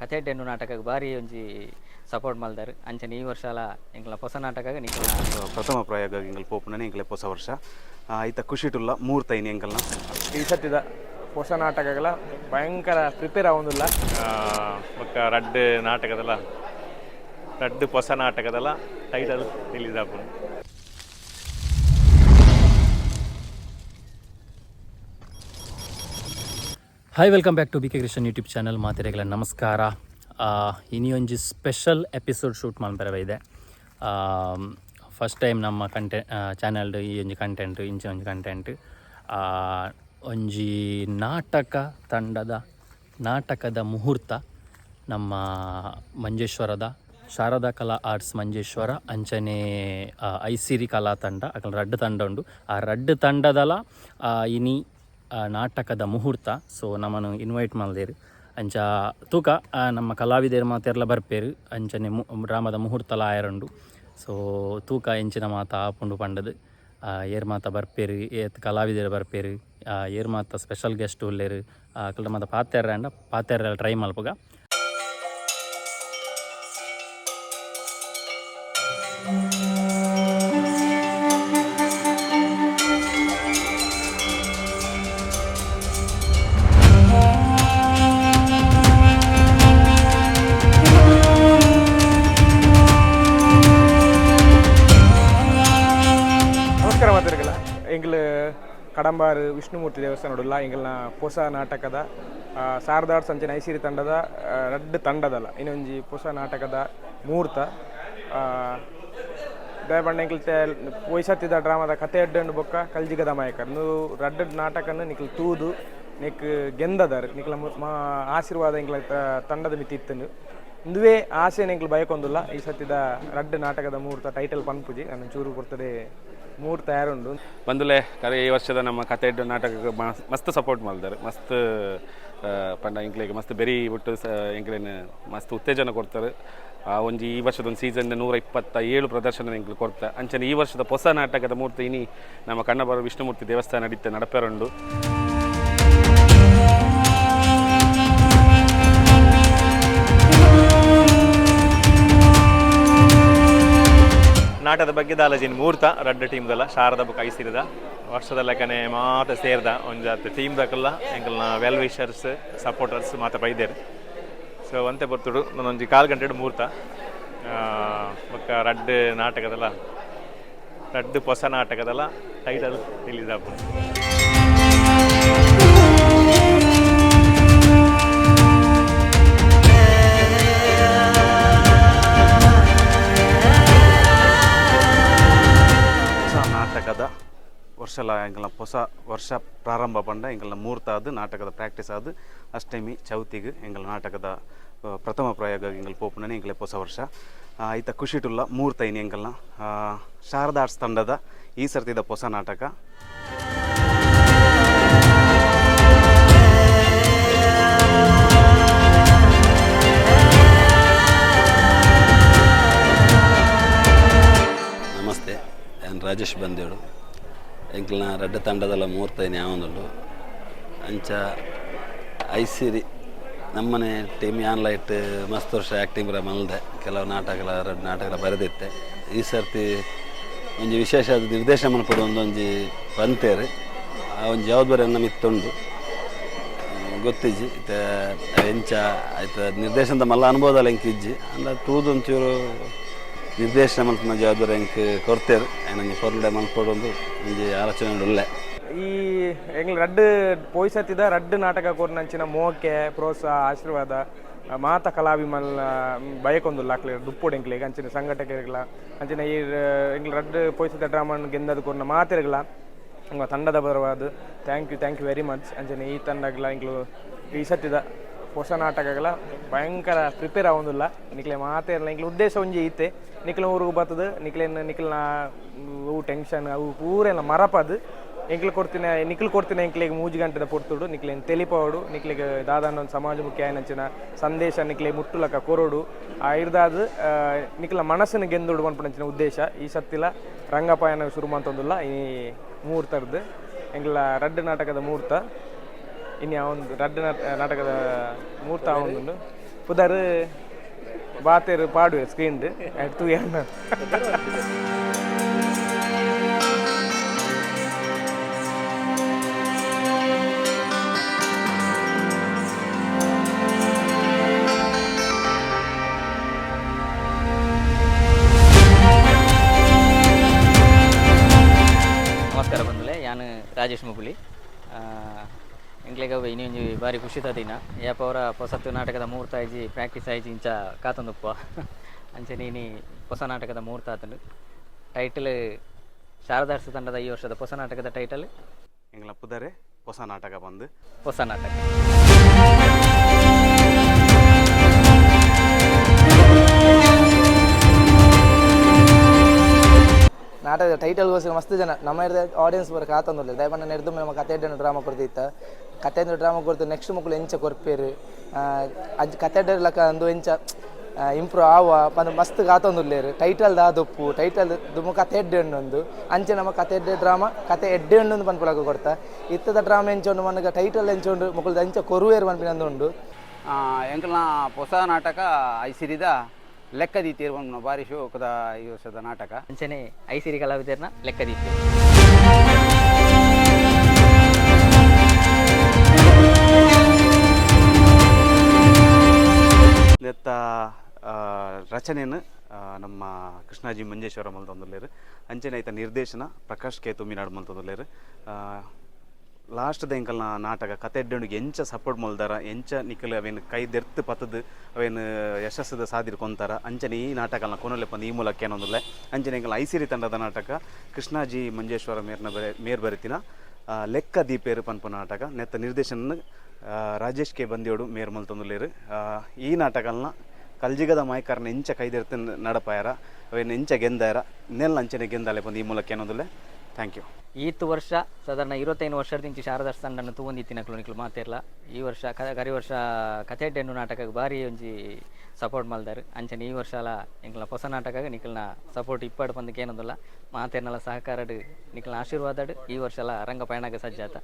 ಕಥೆಡ್ಡೆಂಡು ನಾಟಕಕ್ಕೆ ಭಾರಿ ಒಂಜಿ ಸಪೋರ್ಟ್ ಮಲ್ದಾರ್. ಅಂಚನೆ ಈ ವರ್ಷಲ ಎಂಕ್ಲ ಹೊಸ ನಾಟಕ ನಿಕ್ಲ ಪ್ರಥಮ ಪ್ರಯೋಗ ಎಂಕಲ್ ಪೋಪುನನೆ ಎಂಕಲೆ ಹೊಸ ವರ್ಷ. ಐತ ಖುಷಿಟುಲ್ಲ ಮೂರ್ತೈನಿ ಎಂಕಲ್ನ. ಈ ಸತಿದ ಹೊಸ ನಾಟಕಗಳ ಭಯಂಕರ ಪ್ರಿಪೇರ್ ಆವೊಂದುಲ್ಲ. ಬೊಕ್ಕ ರಡ್ಡ್ ನಾಟಕದಲ್ಲ, ರಡ್ಡ್ ಹೊಸ ನಾಟಕದಲ್ಲ ಟೈಟಲ್ ರಿಲೀಸ್ ಆಪುಂಡು. Hi, welcome back to B K Krishan YouTube channel. ಮಾತೆರೆಗಳ ನಮಸ್ಕಾರ. ಇನಿ ಒಂಜಿ ಸ್ಪೆಷಲ್ ಎಪಿಸೋಡ್ ಶೂಟ್ ಮಲ್ಪೆರೆ ಇದೆ. ಫಸ್ಟ್ ಟೈಮ್ ನಮ್ಮ ಚಾನೆಲ್ಡ್ ಈ ಒಂಜಿ ಕಂಟೆಂಟ್, ಇಂಚ ಒಂಜಿ ಕಂಟೆಂಟ್. ಒಂಜಿ ನಾಟಕ ತಂಡದ ನಾಟಕದ ಮುಹೂರ್ತ. ನಮ್ಮ ಮಂಜೇಶ್ವರದ ಶಾರದಾ ಕಲಾ ಆರ್ಟ್ಸ್ ಮಂಜೇಶ್ವರ ಅಂಚನೆ ಐಸಿರಿ ಕಲಾ ತಂಡ, ಅಕಲ್ ರಡ್ಡ್ ತಂಡ ಉಂಡು. ಆ ರಡ್ಡ್ ತಂಡದಲ ಇನಿ ನಾಟಕದ ಮುಹೂರ್ತ. ಸೊ ನಮ್ಮನ್ನು ಇನ್ವೈಟ್ ಮಲ್ದೇರು. ಅಂಚ ತೂಕ ನಮ್ಮ ಕಲಾವಿದರು ಮಾತೆರ್ಲ ಬರ್ಪೇರು. ಅಂಚನೆ ಡ್ರಾಮದ ಮುಹೂರ್ತಲ ಆಯರುಂಡು. ಸೊ ತೂಕ ಎಂಚಿನ ಮಾತ ಆಪುಂಡು ಪಂಡದು, ಏರ್ ಮಾತ ಬರ್ಪೇರು, ಏತ್ ಕಲಾವಿದರು ಬರ್ಪೇರು, ಏರ್ ಮಾತ ಸ್ಪೆಷಲ್ ಗೆಸ್ಟ್ ಉಲ್ಲೇರು, ಅಕಲ್ನ ಮಾತ ಪಾತೆರ ಅಂಡ ಪಾತೆರ ಟ್ರೈ ಮಲ್ಪುಗ. ನಮಸ್ಕಾರ ಮಾತಾಡ್ಕಲ್ಲ. ಎಂಗ್ಲ ಕಡಂಬಾರು ವಿಷ್ಣುಮೂರ್ತಿ ದೇವಸ್ಥಾನ ಎಂಗಲ್ನ ಪೊಸ ನಾಟಕದ ಶಾರದಾರ್ಸ್ ಅಂಚನೆ ಐಸಿರಿ ತಂಡದ ರಡ್ಡ್ ತಂಡದಲ್ಲ ಇನ್ನೊಂಜಿ ಪೊಸ ನಾಟಕದ ಮುಹೂರ್ತ. ದಯಪಂಡ ಎಂಕ್ಲ ಪೊಯ್ಸತ್ತಿದ ಡ್ರಾಮಾದ ಕತೆ ಎಡ್ಡಂಡು ಬೊಕ್ಕ ಕಲ್ಜಿಗದ ಮಾಯಕರ್ ನು ರಡ್ಡ್ ನಾಟಕನ ನಿಕ್ಲ್ ತೂದು ನಿಕ್ ಗೆಂದದಾರ್. ನಿಕ್ಲ ಆಶೀರ್ವಾದ ಎಂಕ್ಲ ತಂಡದ ಮಿತಿ ಇತ್ತನು. ಇಂದುವೇ ಆಸೆನ ಎಂಕ್ಲು ಬಯಕೊಂದುಲ್ಲ. ಈ ಸತಿದ ರಡ್ಡ್ ನಾಟಕದ ಮುಹೂರ್ತ ಟೈಟಲ್ ಪನ್ಪುಜಿ, ನಾನು ಚೂರು ಕೊಡ್ತದೆ. ಮುಹೂರ್ತ ಯಾರುಂಡು. ಬಂದುಲೆ ಕರೆ ಈ ವರ್ಷದ ನಮ್ಮ ಕತೆ ಎಡ್ಡು ನಾಟಕಕ್ಕೆ ಮಸ್ತ್ ಸಪೋರ್ಟ್ ಮಲ್ದಾರೆ. ಮಸ್ತ್ ಪಂಡ ಎಂಕ್ಲೆಗ್ ಮಸ್ತ್ ಬೆರಿ ಬಿಟ್ಟು ಎಂಕ್ಲೆನ್ ಮಸ್ತ್ ಉತ್ತೇಜನ ಕೊಡ್ತಾರೆ. ಆ ಒಂಜಿ ಈ ವರ್ಷದ ಒಂದು ಸೀಸನ್ 127 ಪ್ರದರ್ಶನ ಎಂಕ್ಲು ಕೊರ್ತ. ಅಂಚನೆ ಈ ವರ್ಷದ ಹೊಸ ನಾಟಕದ ಮೂರ್ತಿ ಇನಿ ನಮ್ಮ ಕಣ್ಣಬಾರ ವಿಷ್ಣುಮೂರ್ತಿ ದೇವಸ್ಥಾನ ನಡೀತೆ ನಡಪೆರುಂಡು. ನಾಟಕದ ಬಗ್ಗೆ ದಾಲಜಿನ್ ಮುಹೂರ್ತ ರಡ್ಡ್ ಟೀಮ್ದಲ್ಲ, ಶಾರದ ಬೊಕ್ಕ ಐಸಿರಿದ. ವರ್ಷದ ಲೆಕ್ಕನೆ ಮಾತ ಸೇರ್ದ ಒಂಜಾತ್ ಟೀಮ್ ದಕಲ್ಲ ಎಂಕಲ್ನ ವೆಲ್ ವಿಷರ್ಸ್, ಸಪೋರ್ಟರ್ಸ್ ಮಾತ ಬೈದೇರು. ಸೊ ಒಂತೆ ಬರ್ತುಡು ಒಂಜಿ ಕಾಲು ಗಂಟೆ ಮುಹೂರ್ತ. ಬೊಕ್ಕ ರಡ್ಡ್ ನಾಟಕದಲ್ಲ, ರಡ್ಡ್ ಹೊಸ ನಾಟಕದಲ್ಲ ಟೈಟಲ್ ರಿಲೀಸ್ ಆಪುಂಡು. ಹೊಸ ನಾಟಕದ ವರ್ಷಲ ಎಂಕಲ್ನ ಹೊಸ ವರ್ಷ ಪ್ರಾರಂಭ ಪಂಡ ಎಂಕಲ್ನ ಮುಹೂರ್ತ ಆದ್ ನಾಟಕದ ಪ್ರಾಕ್ಟೀಸ್ ಆದ್ ಅಷ್ಟಮಿ ಚೌತಿಗೆ ಎಂಕಲ್ ನಾಟಕದ ಪ್ರಥಮ ಪ್ರಯೋಗ ಎಂಕಲ್ ಪೋಪುನನೆ ಎಂಕಲೆ ಹೊಸ ವರ್ಷ. ಐತ ಖುಷಿಟುಲ್ಲ ಮೂರ್ತೈನಿ ಎಂಕಲ್ನ ಶಾರದಾ ಆರ್ಟ್ಸ್ ತಂಡದ ಈ ಸರ್ತಿದ ಹೊಸ ನಾಟಕ. ನಮಸ್ತೆ, ನಾನು ರಾಜೇಶ್ ಬಂದೇಡು. ಎಂಕ್ಲನ ರಡ್ಡ ತಂಡದಲ್ಲ ಮುಹೂರ್ತ ಯಾವೊಂದುಂಡು. ಅಂಚ ಐಸಿರಿ ನಮ್ಮನೆ ಟೀಮ್ ಯಾನ್ ಲೈಟ್ ಮಸ್ತ್ ವರ್ಷ ಆ್ಯಕ್ಟಿಂಗ್ ಪೂರ ಮಲ್ದೆ. ಕೆಲವು ನಾಟಕಲ, ರಡ್ಡ್ ನಾಟಕಲ ಬರೆದಿತ್ತೆ. ಈ ಸರ್ತಿ ಒಂಜಿ ವಿಶೇಷ ನಿರ್ದೇಶನ ಮಲ್ಪೊಡು ಒಂದೊಂಜಿ ಪಂತೇರು. ಆ ಒಂಜಿ ಜವಾಬ್ದಾರಿ ನಮ್ಮ ಮಿತ್ತುಂಡು, ಗೊತ್ತಿಜ್ಜಿ ಇತ್ತೆ ಎಂಚ ಆಯ್ತು. ನಿರ್ದೇಶನದ ಮಲ್ಲ ಅನುಭವದಲ್ಲ ಎಂಕ್ ಇಜ್ಜಿ. ಅಂಡ ತೂದು ಒಂಚೂರು ನಿರ್ದೇಶನ ಮಲ್ಪುನ ಜವಾಬ್ದಾರಿ ಎಂಕ್ ಕೊರ್ತೇರು. ಒಂಜಿ ಪೊರ್ಲುಡೆ ಮಲ್ಪೊಡು ಒಂದು ಒಂಜಿ ಆಲೋಚನೆ ಉಲ್ಲೆ. ಈ ಎಂಗ್ಲ ರಡ್ಡ್ ಪೊಯ್ಸತ್ತಿದ ರಡ್ಡ್ ನಾಟಕ ಕೊರ್ನಂಚಿನ ಮೋಕೆ, ಪ್ರೋತ್ಸಾಹ, ಆಶೀರ್ವಾದ ಮಾತ ಕಲಾಭಿಮಾನ ಬಯಕೊಂದುಲ್ಲ. ಅಕ್ಲೆ ದುಪ್ಪೊಡು ಎಂಕ್ಲೆಗ್. ಅಂಚಿನ ಸಂಘಟಕರಿಗಳ ಅಂಚಿನ ಈ ಎಂಗ್ಲ ರಡ್ಡ್ ಪೊಯ್ಸದ ಡ್ರಾಮನ್ ಗೆಂದದ್ ಕೊರ್ನ ಮಾತೆರ್ಗಳ ಎಂಕ್ಲ ತಂಡದ ಪರವಾದ್ thank you, thank you very much. ಅಂಚನೆ ಈ ತಂಡಗ್ಲ ಎಂಕ್ಲು ಈ ಸತಿದ ಹೊಸ ನಾಟಕಗಳ ಭಯಂಕರ ಪ್ರಿಪೇರ್ ಆವೊಂದುಲ್ಲ. ನಿಕ್ಲೆ ಮಾತೆರ್ಲ ಎಂಕ್ಲೆ ಉದ್ದೇಶ ಒಂಜಿ ಇತ್ತೆ ನಿಕ್ಲೆ ಊರುಗು ಬತ್ತದು ನಿಕ್ಲೆನ್ ನಿಕ್ಲ್ನ ಅವು ಟೆನ್ಷನ್ ಅವು ಪೂರೆಲ್ಲ ಮರಪದು ಎಂಕ್ಲು ಕೊಡ್ತಿನ ನಿಕ್ಲು ಕೊಡ್ತಿನ ಎಂಕ್ಲೆಗ್ 3 ಗಂಟೆದ ಪೊರ್ತುಡು ನಿಕ್ಲೆನ್ ತೆಲಿಪಾವಡು, ನಿಕ್ಲೆಗ್ ದಾದಾನ ಒಂದು ಸಮಾಜಮುಖಿ ಆಯಿನಂಚಿನ ಸಂದೇಶ ನಿಕ್ಲೆ ಮುಟ್ಟುಲಕ ಕೊರೊಡು, ಆ ಇರ್ದಾದ್ ನಿಕ್ಲ ಮನಸ್ಸನ್ನು ಗೆಂದುಡು ಪನ್ಪುನಂಚಿನ ಉದ್ದೇಶ. ಈ ಸತ್ತಿಲ ರಂಗಪಯಣ ಶುರು ಮಂತೊಂದುಲ್ಲ. ಈ ಮುಹೂರ್ತರ್ದು ಎಂಕ್ಲ ರಡ್ಡ್ ನಾಟಕದ ಮುಹೂರ್ತ. ಇನಿ ಒಂದು ರಡ್ಡ್ ನಾಟಕದ ಮೂರ್ತ ಆವೊಂದುಂಡು. ಪುದರ್ ಬಾತೆರ್ ಪಾಡುವೆ ಸ್ಕ್ರೀನ್ ತೂಯನ್ನ. ನಮಸ್ಕಾರ ಬಂಧುಲೆ, ಯಾನ್ ರಾಜೇಶ್ ಮುಗುಲಿ. ಎಂಕ್ಲೆಗ್ ಅವು ಇನಿ ಒಂಜಿ ಬಾರಿ ಖುಷಿತ ದಿನ. ಯಾಪ ಅವರ ಪೊಸತ್ತು ನಾಟಕದ ಮುಹೂರ್ತ ಆಯ್ಜಿ, ಪ್ರಾಕ್ಟೀಸ್ ಆಯ್ಜಿ, ಇಂಚ ಕಾತೊಂದುಪ್ಪ. ಅಂಚನೆ ಇನಿ ಹೊಸ ನಾಟಕದ ಮುಹೂರ್ತ ಆತುಂಡು. ಟೈಟಲ್ ಶಾರದಾರ್ಸ ತಂಡದ ಈ ವರ್ಷದ ಹೊಸ ನಾಟಕದ ಟೈಟಲ್ ಎಂಗ್ಲ ಪುದರೆ ಹೊಸ ನಾಟಕ ಬಂದು ಹೊಸ ನಾಟಕ. ನಾಟಕದ ಟೈಟಲ್ಗೋಸ್ಕರ ಮಸ್ತ್ ಜನ ನಮ್ಮ ಆಡಿಯನ್ಸ್ ಬರ ಕಾತೊಂದುಲ್ಲೆರ್. ದಾಯೆ ನೆರ್ದು ನಮ್ಮ ಕತೆ ಡ್ರಾಮಾ ಕೊರ್ದಿತ್ತ, ಕತೆ ಡ್ರಾಮಾ ಕೊರ್ದು ನೆಕ್ಸ್ಟ್ ಮೊಕುಲು ಎಂಚ ಕೊರ್ಪೆರ್, ಅಂಚ ಕತೆ ಲಕ ಅಂದು ಎಂಚ ಇಂಪ್ರೂವ್ ಆವ ಪಂದ್ ಮಸ್ತ್ ಕಾತೊಂದುಲ್ಲೆರ್. ಟೈಟಲ್ ದಾದೊಪ್ಪು, ಟೈಟಲ್ ದುಂಬು ಕತೆ ಎಡ್ಡೆ ಉಂಡು, ಅಂಚೆ ನಮ್ಮ ಕತೆ ಎಡ್ಡೆ ಡ್ರಾಮಾ ಕತೆ ಎಡ್ಡೆ ಉಂಡು ಪನ್ಪುಲಕ ಕೊರ್ತ. ಇತ್ತದ ಡ್ರಾಮಾ ಎಂಚ ಉಂಡು ಮನಗ, ಟೈಟಲ್ ಎಂಚ ಉಂಡು, ಮೊಕುಲು ಎಂಚ ಕೊರುವೆರ್ ಪನ್ಪಿನಂದು ಉಂಡು. ಎಂಕಲ್ನ ಹೊಸ ನಾಟಕ ಐಸಿರಿದ ಲೆಕ್ಕದಿ ತೀರ್ವನ್ನ ಬಾರಿ ಶೋಕದ ಈ ವರ್ಷದ ನಾಟಕ. ಅಂಚನೆ ಐಸಿರಿ ಕಲಾವಿದರ್ನ ಲೆಕ್ಕದೀತಿ. ನೆತ್ತ ರಚನೆಯನ್ನು ನಮ್ಮ ಕೃಷ್ಣಾಜಿ ಮಂಜೇಶ್ವರ ಮಲ್ತೊಂದುಲ್ಲೆರ್. ಅಂಚನೆ ಐತ ನಿರ್ದೇಶನ ಪ್ರಕಾಶ್ ಕೆ ತುಮಿನಾಡ್ ಮಲ್ತೊಂದುಲ್ಲೆರ್. ಲಾಸ್ಟ್ ದ ಎಂಕಲ್ನ ನಾಟಕ ಕತೆ ಎಡ್ಡೆಂಡುಗ್ ಎಂಚ ಸಪೋರ್ಟ್ ಮಲ್ದಾರ, ಎಂಚ ನಿಕಲ್ ಅವೇನು ಕೈ ದೆರ್ತ್ ಪತ್ತದು ಅವೇನು ಯಶಸ್ಸದ ಸಾದಿರ್ ಕೊಂತಾರ, ಅಂಚನೆ ಈ ನಾಟಕಲ್ನ ಕೊನೊಲೆ ಪಂದ್ ಈ ಮೂಲಕ ಏನೊಂದುಲ್ಲೆ. ಅಂಚನೆ ಎಂಕಲ್ನ ಐಸಿರಿ ತಂಡದ ನಾಟಕ ಕೃಷ್ಣಾಜಿ ಮಂಜೇಶ್ವರ ಮೇರ್ನ ಬರೆ ಮೇರ್ ಬರೆತಿನ ಲೆಕ್ಕ ದೀಪೇರು ಪನ್ಪು ನಾಟಕ. ನೆತ್ತ ನಿರ್ದೇಶನ ರಾಜೇಶ್ ಕೆ ಬಂದಿಯೋಡು ಮೇರ್ ಮಲ್ತೊಂದುಲ್ಲೆರ್. ಈ ನಾಟಕಲ್ನ ಕಲ್ಜಿಗದ ಮಾಯ್ಕಾರನ ಎಂಚ ಕೈದೆರ್ತ್ ನಡಪಾಯರ, ಅವೇನು ಎಂಚ ಗೆಂದಾಯರ, ನೆಲ್ಲ ಅಂಚನೆ ಗೆಂದಾಲೆ ಪಂದ್ ಈ ಮೂಲಕ ಏನೊಂದುಲ್ಲೆ. Thank you. ಈತ್ ವರ್ಷ ಸಾಧಾರಣ 25 ವರ್ಷದಿಂಚಿ ಶಾರದಾರ್ಸ್ ತಂಡನ ತೂವೊಂದಿತ್ತಿನಕುಲು ನಿಕುಲು ಮಾತೆರ್ಲ. ಈ ವರ್ಷ ಕರಿ ವರ್ಷ ಕತೆ ಎಡ್ಡೆಂಡು ನಾಟಕಗ್ ಬಾರಿ ಒಂಜಿ ಸಪೋರ್ಟ್ ಮಲ್ದಾರ್. ಅಂಚನೆ ಈ ವರ್ಷಲ ಎಂಕಲ್ನ ಹೊಸ ನಾಟಕಗ್ ನಿಕಲ್ನ ಸಪೋರ್ಟ್ ಇಪ್ಪಡ್ ಪಂದ್ ಕೇನೊಂದುಲ್ಲ. ಮಾತೆರ್ನಲ ಸಹಕಾರಡ್ ನಿಕಲ್ನ ಆಶೀರ್ವಾದಡ್ ಈ ವರ್ಷಲ ರಂಗ ಪಯಣಗ್ ಸಜ್ಜಾತ.